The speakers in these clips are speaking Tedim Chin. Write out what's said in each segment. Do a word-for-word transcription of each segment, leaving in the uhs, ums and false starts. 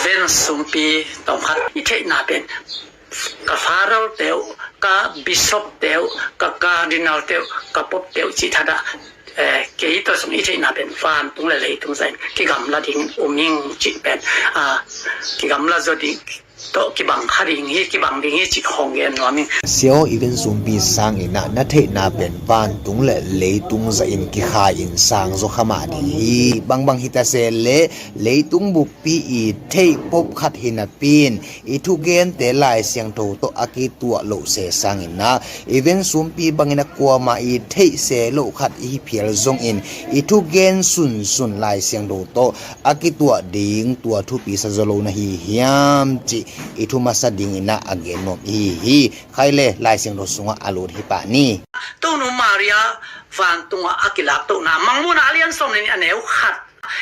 Ven sumpi tawmkhat i theihna pen ka Father te uh, ka Bishop te uh, ka Cardinal te uh, ka Pope te uh cih thadah, eh, kei tawh sung i theihna pen vantung le leitung zahin kigamla ding um ing cih pen, ah, kigamla zaw ding tawh kibang kha ding hi, kibang ding hi cih hong gen nuam ing. Sia aw, i ven sumpi sangin ah na theihna pen vantung le leitung zahin kikhai in sang zaw kha mah ding hi. Bangbang hi ta se leh leitung buppi i theih Pope khat hi napi in i thugente Lai Siangtho tawh a kituah loh se sangin ah i ven sumpi bangin a kuamah i theih se loh khat i hi phial zongin i thugen sunsun Lai Siangtho tawh a kituah ding tua thupi sa zaw lo na hi hiam cih i thu masa dingin ah a gen nuam i hi hi. Khai le Lai Siangtho sungah a lut hi pah ni. Tonu Maria vantungah a kilaktohna, Mangmuhna a lian sawm le nih a neu khat.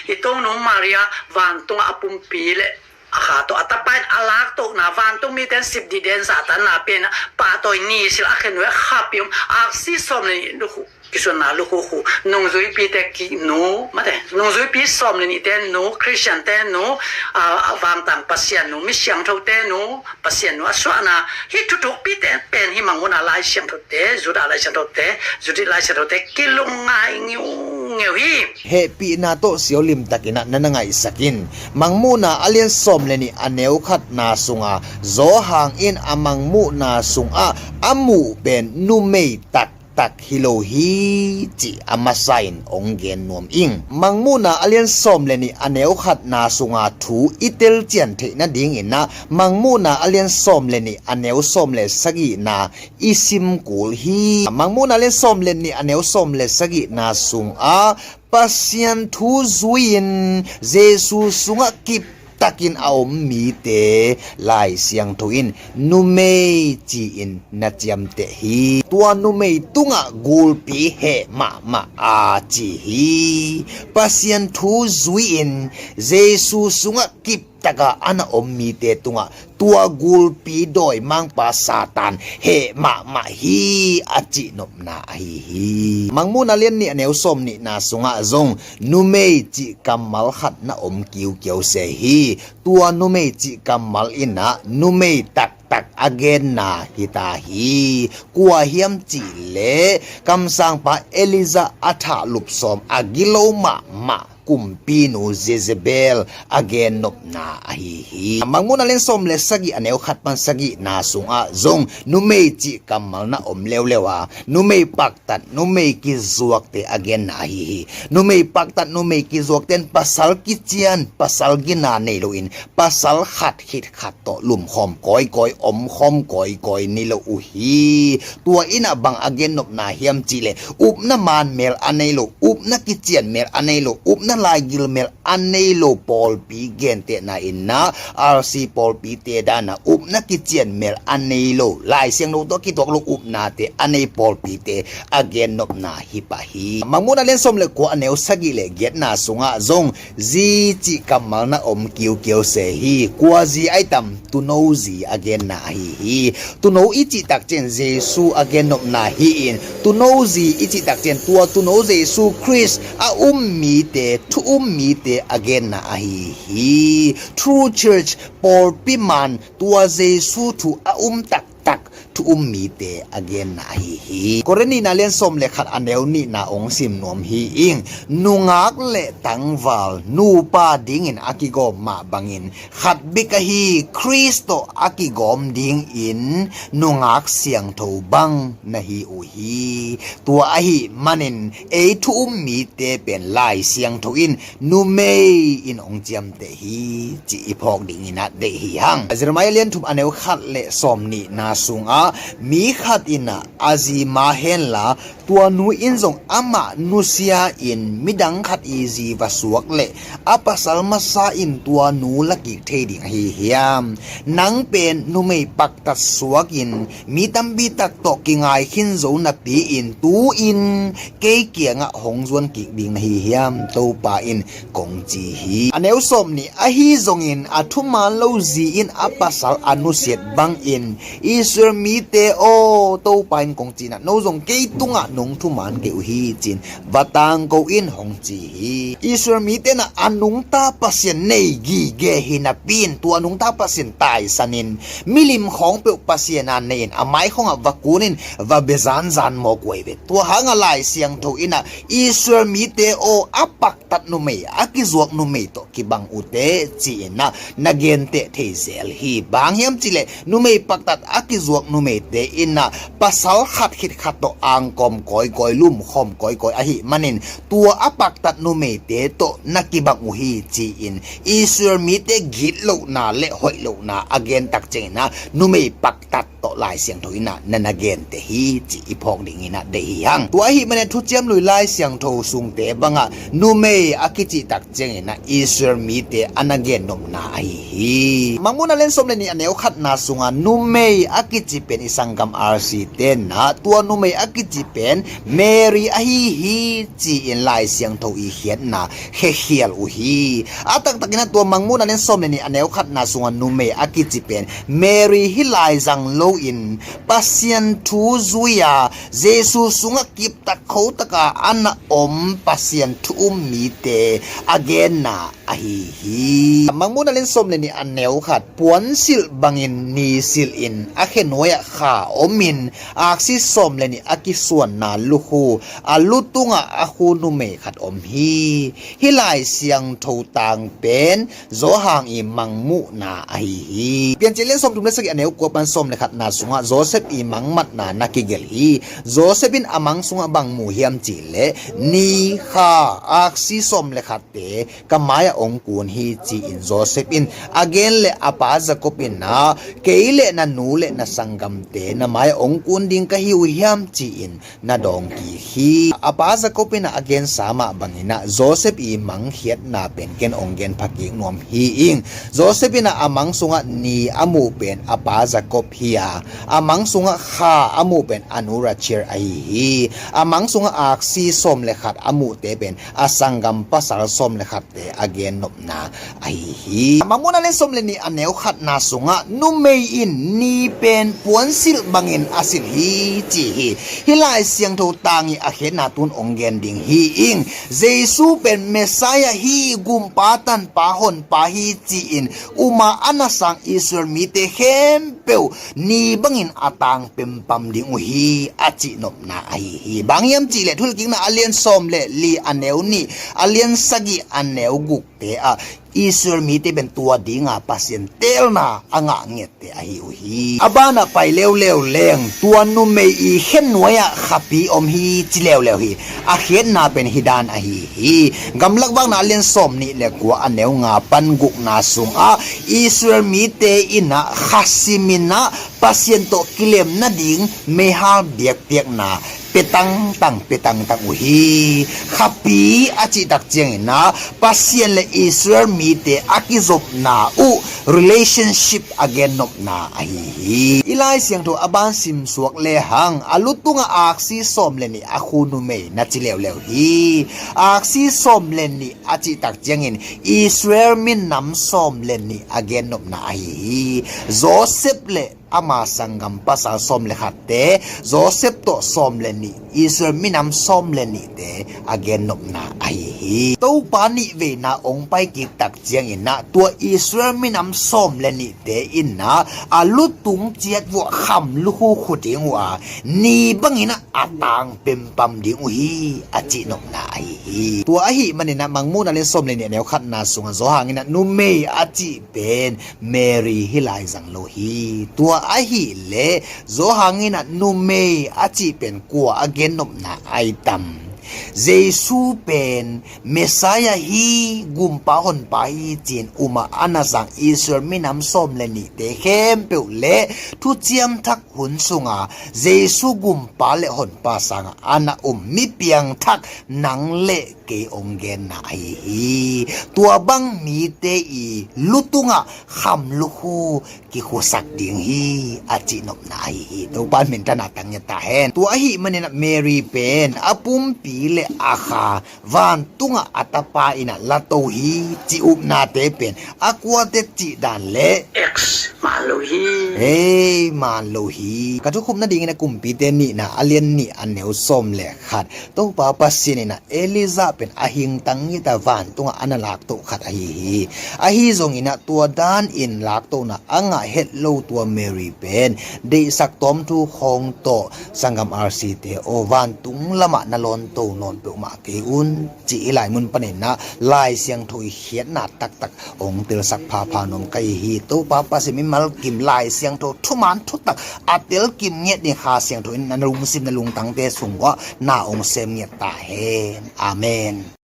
I Tonu Maria vantungah a pumpi le a kha tawh a tapa in a laktohna, vantung mite in sip dih den zahtanna pen pahtawi ni sil a khen uh a khapi om aksi sawm le nih lukhu, kisuanna lukhu khu, nungzuipite ki nu, mate, nungzuipi sawm le nihte nu, Khristiante nu, a, a vangtang Pasian nu, mi siangthote nu, Pasian nu a suahna, hih thuthukpite pen hih Mangmuhna Lai Siangthote, Judah Lai Siangthote, Judith Lai Siangthote kilungngai ngiungeu hi. Hehpihna tawh sia aw, limtakin ah na na ngaihsak in. Mangmuhna a lian sawm le nih a neu khatna sunga Johan in a Mangmuhna sungah a muh pen numei taktak hi lo hi cih a masa in hong gen nuam ing. Mangmuhna a lian sawm le nih a neu khatna sunga thu i telcian theih nadingin ah Mangmuhna a lian sawm le nih a neu sawm le sagihna i sim kul hi. Mangmuhna a lian sawm le nih a neu sawm le sagihna sungah Pasian thu zui-in Jesu sungah kiptakin a om mite Lai Siangtho in numei ci-in na ciamteh hi. Tua numei tungah gulpi heh mahmah a ci hi. Pasian thu zui-in Jesu sungah kiptaka a na om mite tungah tua gulpi dawimangpa Satan heh mahmah hi a cihnopna ahi hi. Mangmuhna lian nih a neu sawm nihna sungah zong numei cih kammal khat na om kiukiau se hi. Tua numei cih kammal in ah numei taktak a genna hi ta hi. Kua hiam cih leh kamsangpa Elijah a thahlup sawm a gilo mahmah kumpinu Jezebel a gennopna ahi hi. Mangmuhna lian sawm le sagih a neu khat pan sagihna sungah zong numei cih kammal na om leuleu a, numei paktat, numei kizuakte a genna ahi hi. Numei paktat, numei kizuakte in pasal kician, pasal gina nei loin pasal khat khit khat tawh lumkhawm kawikawi, omkhawm kawikawi ni lo uh hi. Tua in ah bang a gennopna hiam cih leh upna manmel a nei lo, upna kician mel a nei lo, upna laigil mel a nei lo pawlpi gentehna in ah R C pawlpite dan ah upna kician mel a nei lo, Lai Siangtho tawh kituak lo upnate a nei pawlpite a gennopna hi pah hi. Mangmuhna lian sawm le kua a neu sagih le giatna sungah zong zi cih kammal na om kiukiau se hi. Kua zi ai tam? Tuuno zi a genna ahi hi. Tuuno i cih takciang Jesu a gennopna hi-in, tuuno zi i cih takciang tua tuuno Jesu Khrist a um mite, thu um mite a genna ahi hi. True Church, pawlpi man, tua Jesu thu a um taktak thu um mite a genna ahi hi. Korin nihna lian sawm le khat a neu nihna hong sim nuam hi ing. Nungak le tangval nupa dingin a kigawm mah bangin khat bek ahi Khrist tawh a kigawm dingin nungak siangtho bang na hi uh hi. Tua ahih manin ei thu um mite pen Lai Siangtho in numei in hong ciamteh hi cih i phawk dingin ah deih hi hang. Jeremiah lian thum a neu khat le sawm nihna sungah mi khat in ah a zi ma henla tua nu in zong amah nusia-in midang khat i zi va suak leh a pasal masa in tua nu la kik thei ding ahi hiam? Nang pen numei paktat suakin mi tampi tak tawh kingai khin zo napi-in tu-in kei kiangah hong zuan kik ding na hi hiam? Topa in kong ci hi. A neu sawm nih, ahi zongin a thuman lo zi in a pasal a nusiat bangin Israel mi Te aw, Topa in kong ci-in ah, no zong kei tungah nong thuman kei uh hi ci-in va tangko in hong ci hi. Israel mite in ah a nungta Pasian nei gige hi napi-in tua nungta Pasian taisanin milim khawng peuh Pasian a nei-in a mai khawngah va kunin va bia zanzan mawk uh hi ve. Tua hangah Lai Siangtho in ah Israel mite aw, a paktat numei, a kizuak numei tawh kibang uh teh ci-in ah na genteh thei zel hi. Bang hiam cih leh numei paktat, a kizuak numeite in ah pasal khat khit khat tawh angkawm kawikawi, lumkhawm kawikawi ahih manin tua a paktat numeite tawh na kibang uh hi ci-in Israel mite gitlohna le hoihlohna a gen tak ciangin ah numei paktat tawh Lai Siangtho in ah na na genteh hi cih i phawk dingin ah deih hi hang. Tua ahih manin Thuciam Lui Lai Siangtho sungte bangah numei a kici tak ciangin ah Israel mite a na gennopna ahi hi. Mangmuhna lian sawm le nih a neu khatna sungah numei a kici pen i sanggam R C te in ah tua numei a kici pen Mary ahi hi ci-in Lai Siangtho i khiatna khekhial uh hi. A taktakin ah tua Mangmuhna lian sawm le nih a neu khatna sungah numei a kici pen Mary hi lai zang loin Pasian thu zui-a Jesu sungah kiptak khotaka a na om Pasian thu um mite a genna ahi hi. Mangmuhna lian sawm le nih a neu khat, puansilh bangin ni silhin a khenuai-ah kha omin aksi sawm le nih a kisuanna lukhu a lutungah a khu numei khat om hi. Hih Lai Siangtho tang pen Johan i mangmuhna ahi hi. Piancil lian sawmthum le sagih a neu kua pan sawm le khatna sungah Joseph i mangmatna na kigelh hi. Joseph in a mang sungah bang mu hiam cih leh ni, kha, aksi sawm le khatte ka mai-ah ong kun hi ci-in Joseph in a gen leh a pa Jacob in ah kei le na nu le na sanggamte na mai-ah ong kun ding ka hi uh hiam ci-in na dawng kik hi. A pa Jacob in ah a gensa mah bangin ah Joseph i mangkhiatna pen ken ong gen phakik nuam hi ing. Joseph in ah a mang sungah ni a muh pen a pa Jacob hi a, a mang sungah kha a muh pen a nu Rachel ahi hi. A mang sungah aksi sawm le khat a muhte pen a sanggam pasal sawm le khatte a gennopna ahi hi. Mangmuhna lian sawm le nih a neu khatna sungah numei in ni pen puansilh bangin a silh hi ci hi. Hih Lai Siangtho tang i a khiatna tun ong gen ding hi ing. Jesu pen Messiah hi, Gumpa, Tanpa, Honpa hi ci-in uma a na sang Israel mite khempeuh ni bangin a tang pempam ding uh hi a cihnopna ahi hi. Bang hiam cih leh Thuhilhkikna a lian sawm le li a neu nih, a lian sagih a neu guk te ah Israel mite pen tua dinga Pasian teelna a ngah ngette ahi uh hi. A banah pai leuleu leng tua numei i khenuai-ah khapi om hi ci leuleu hi. A khiatna pen hih dan ahi hi. Gamlak Vakna a lian sawm nih le kua a neu nga pan gukna sungah Israel mite in ah kha simin ah Pasian tawh kilem nading meihal biakpiakna pia tangtang, pia tangtang uh hi. Khapi a cih tak ciangin ah Pasian le Israel mite a kizopna uh relationship a gennopna ahi hi. I Lai Siangtho a ban simsuak lehang a lutungah aksi sawm le nih a khu numei na ci leuleu hi. Aksi sawm le nih a cih tak ciangin Israel minam sawm le nih a gennopna ahi hi. Joseph le ama sanggam pasal sawm le khatte, Joseph tawh sawm le nih, Israel minam sawm le nihte a gennopna ahi hi. Topa nihveina ong paikik tak ciangin ah tua Israel minam sawm le nihte in ah a lutung ciat vuah kham lukhu khu ding uh a, ni bangin ah a tang pempam ding uh hi a cihnopna ahi hi. Tua ahih manin ah Mangmuhna lian sawm le nih a neu khatna sungah Johan in ah numei a cih pen Mary hi lai zang lo hi. Tua ahih leh Johan in ah numei a cih pen kua a gennopna ai tam? Jesu pen Messiah hi, Gumpa, Honpa hi ci-in uma a na sang Israel minam sawm le nihte khempeuh le Thuciam Thak hun sunga Jesu Gumpa le Honpa sanga a na um mi piangthak nang le kei ong genna ahi hi. Tua bang mite i lutungah kham lukhu kikhusak ding hi a cihnopna ahi hi. Topa in minthanna tang ngiat ta hen. Tua ahih manin ah Mary pen a pumpi le a kha vantungah a tapa in ah la to hi cih upnate pen a kuate cih dan le X man lo hi. Ei, man lo hi. Ka thukhupna dingin a Kumpite nihna a lian nih a neu sawm le khat. Topa Pasian in ah Elijah pen a hingtang ngita vantungah a na laktoh khat ahi hi. Ahi zongin ah tua danin laktohna a ngah het lo tua Mary pen deihsak tawmthu khawng tawh sanggam R C te aw, vantung lamah na lawnto nawn peuhmah kei un, ci-i lai mun panin ah Lai Siangtho i khiatna taktak hong telsak phapha nuam ka hi hi. Topa Pasian mimal kim Lai Siangtho thuman thutak a telkim ngiat ding Kha Siangtho in na lungsim na lungtangte sung uah na hong sem ngiat ta hen. Amen.